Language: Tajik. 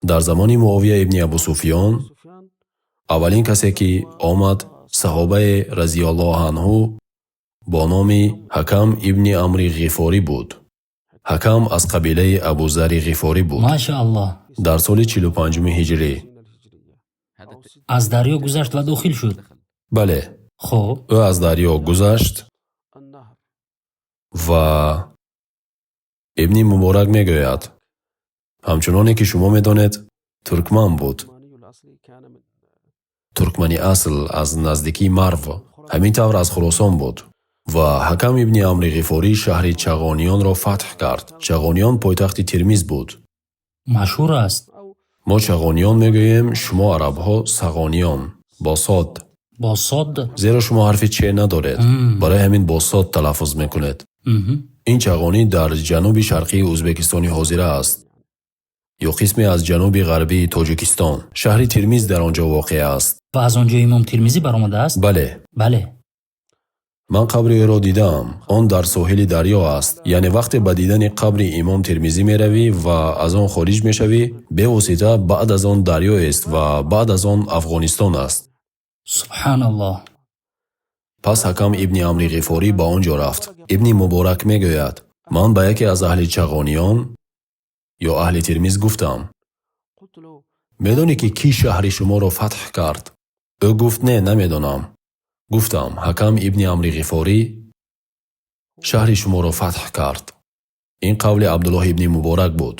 Дар замони Муовия ибни Абу Суфиён аввалин касе, ки омад, саҳобае, разияллоҳу анҳу, бо номи Ҳакам ибни Амри Ғифорӣ буд. Ҳакам аз қабилаи Абузари Ғифорӣ буд. Машааллоҳ. Дар соли 45 ҳиҷрӣ. Аз дарё гузашт ва дохил шуд. Бале. Хуб. Ӯ аз дарё гузашт ва Ибни Муборак мегӯяд, ҳамчуноне ки шумо медонед, туркман буд, туркмани асл, аз наздикии Марв, ҳамин тавр аз Хуросон буд. Ва Ҳакам ибни Амри Ғифорӣ шаҳри Чағониёнро фатҳ кард. Чағониён пойтахти Термиз буд. Машҳур аст. Мо Чағониён мегӯем, шумо арабҳо Сағониён, бо сод. Бо сод. Зеро шумо ҳарфи че надоред, барои ҳамин бо сод талаффуз мекунед. Ин Чағонӣ дар ҷануби шарқии Ӯзбекистони ҳозира аст ё қисме аз ҷануби ғарбии Тоҷикистон. Шаҳри Термиз дар он ҷо воқеъ аст. Ва аз он ҷо имом Термизӣ баромадааст? Бале. Бале. Ман қабри ӯро дидаам. Он дар соҳили дарё аст, яъне вақте ба дидани қабри имом Термизӣ меравӣ ва аз он хориҷ мешавӣ, бевосита баъд аз он дарёест ва баъд аз он Афғонистон аст. Субҳаналлоҳ. Пас Ҳакам ибни Амри Ғифорӣ ба он ҷо рафт. Ибни Муборак мегӯяд, ман ба яке аз аҳли Чағониён ё аҳли Термиз гуфтам: «Медонӣ, ки кӣ шаҳри шуморо фатҳ кард?» Ӯ гуфт: «Не, намедонам». Гуфтам: «Ҳакам ибни Амри Ғифорӣ шаҳри шуморо фатҳ кард». Ин қавли Абдуллоҳ ибни Муборак буд.